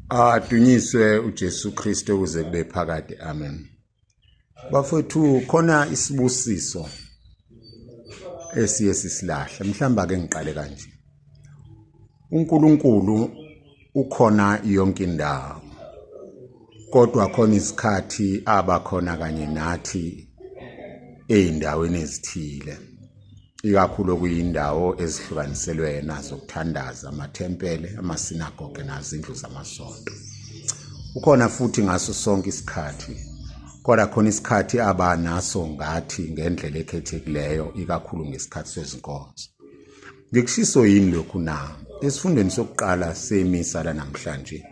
Adunyiswe uJesu Kristu kuze kube phakade. Amen. Bafowethu, khona isibusiso esiye sisilahle. Mhlawumbe ake ngiqale kanje. UNkulunkulu ukhona yonke indawo. Kodwa khona izikhathi abakhona kanye nathi ezindaweni ezithile. Ikakhulu okuyindawo ezihlukaniselwe yena zokuthandaza, amathempele, amasinagoge nazindlu zamasonto. Ukhona futhi ngaso sonke isikhathi, kodwa khona isikhathi aba naso ngathi ngendlela ekhethekileyo, ikakhulu ngesikhathi sezinkonzo. Ngikushiso yini lokhu na? Esifundweni sokuqala semisa lanamhlanje,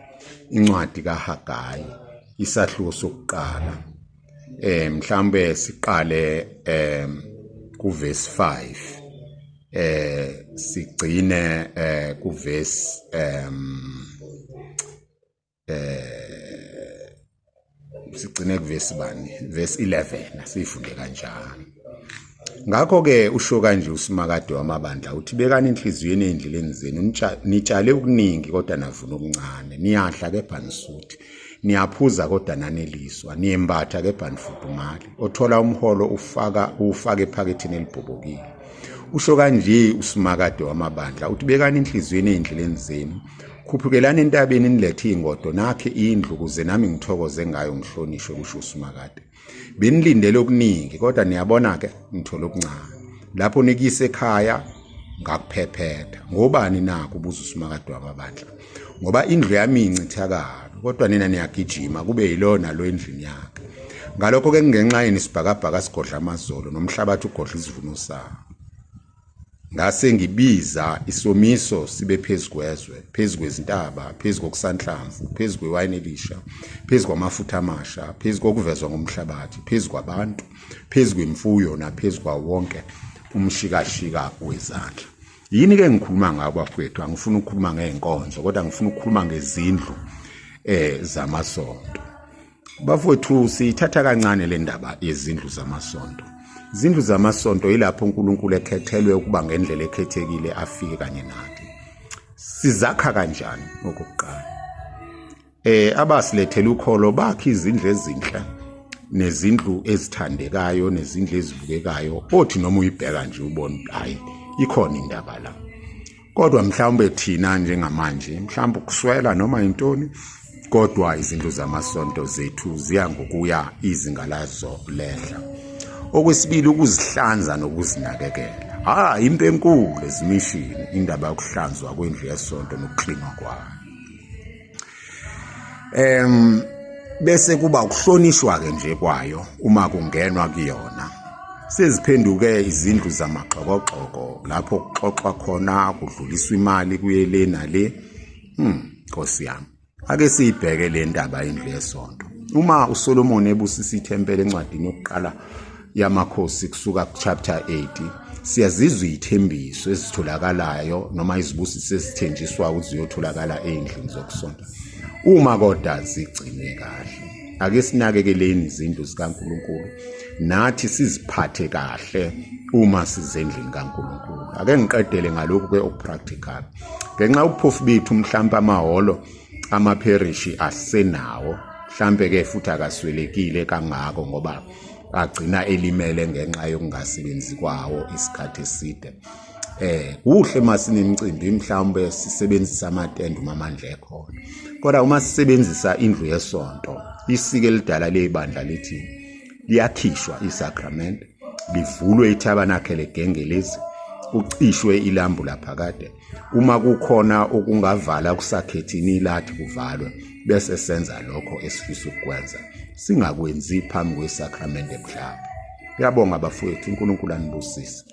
incwadi kaHagayi, isahluko sokuqala, mhlambe siqale kuverse 5, sigcine kuverse sigcine kuverse bani, verse 11. Asifunde kanjani? Ngakho ke usho kanje uSimakade wamabandla, uthi: "Bekani inhliziyweni endleleni zenu. Nitshale okuningi kodwa navuna okuncane. Niyadla kepha nisuthi, niyaphuza kodwa naneliswa, niyembatha kepha nifudumali. Othola umholo ufaka ufake ephaketheni elibhobokile." Usho kanje uSimakade wamabandla, uthi: "Bekani inhliziyweni endleleni zenu. Khuphukelani entabeni, nilethe ingodo, nakhe indlu, ukuze nami ngithokoze ngayo, ngihlonishwe," kusho uSimakade. "Benilindele okuningi, kodwa niyabona ke ngithola okuncane. Lapho nikuyise ekhaya, ngakuphephetha. Ngobani na?" kubuza uSimakade wamabandla. "Ngoba indlu yami incithakalo, kodwa nina niyagijima, kube yilona lo endlini yakhe. Ngalokho ke kungenxa yeni isibhakabhaka sigodla amazolo, nomhlabathi ugodla isivuno sawo. Ngase ngibiza isomiso sibe phezu kwezwe, phezu kwezintaba, phezu kokusanhlamvu, phezu kwewayini elisha, phezu kwamafutha amasha, phezu kokuvezwa ngomhlabathi, phezu kwabantu, phezu kwemfuyo, naphezu kwawo wonke umshikashika wezandla." Yini ke ngikhuluma ngawo, bafowethu? Angifuni ukukhuluma ngey'nkonzo, kodwa ngifuna ukukhuluma ngezindlu zamasonto. Bafowethu, siyithatha kancane le ndaba yezindlu zamasonto. Izindlu zamasonto yilapho uNkulunkulu ekhethelwe ukuba ngendlela ekhethekile afike kanye nathi. Sizakha kanjani? Okokuqala, abasilethela ukholo bakhe izindlu ezinhle nezindlu ezithandekayo nezindlu ezibukekayo, othi noma uyibheka nje ubone, hayi, ikhona indaba la. Kodwa mhlawumbe thina njengamanje, mhlawumbe ukuswela noma intoni, kodwa izindlu zamasonto zethu ziya ngokuya izinga lazo lehla. Okwesibili, ukuzihlanza nokuzinakekela. Ha, impi enkulu ezimishini indaba yokuhlanzwa kwendlu yesonto nokuklinwa kwayo. Bese kuba ukuhlonishwa ke nje kwayo uma kungenwa kuyona. Seziphenduke izindlu zamagxokogxoko lapho kuxoxwa khona, kudluliswa imali kuye le nale. Nkosi yami, ake siyibheke le ndaba indlu yesonto. Uma uSolomon ebusisa ithempeli encwadini yokuqala yamaKhosi, kusuka kuchapter 8, siyazizwa iy'thembiso ezitholakalayo noma izibusiso ezithenjiswa ukuthi ziyotholakala ey'ndlini zokusonta uma kodwa zigcinwe kahle. Ake sinakekeleni izindlu zikaNkulunkulu, nathi siziphathe kahle uma sizendlini kaNkulunkulu. Ake ngiqedele ngalokhu ke okupractical. Ngenxa yobuphofu bethu, mhlampe amahholo amapherishi asenawo, mhlampe ke futhi akaswelekile kangako, ngoba agcina elimele ngenxa yokungasebenzi kwawo isikhathi eside. Kuhle masinemicimbi, mhlawumbe sisebenzisa amatende uma amandla ekhona, kodwa uma sisebenzisa indlu yesonto, isiko elidala leyibandla lithi liyakhishwa isakramente, livulwe ithabanakele gengelezi, kucishwe ilambu laphakade. Uma kukhona okungavala kusakhethini ilathi, kuvalwe, bese senza lokho esifisa ukukwenza, singakwenzi phambi kwesakramente mhlawumbe. Ngiyabonga bafowethu, uNkulunkulu anibusise.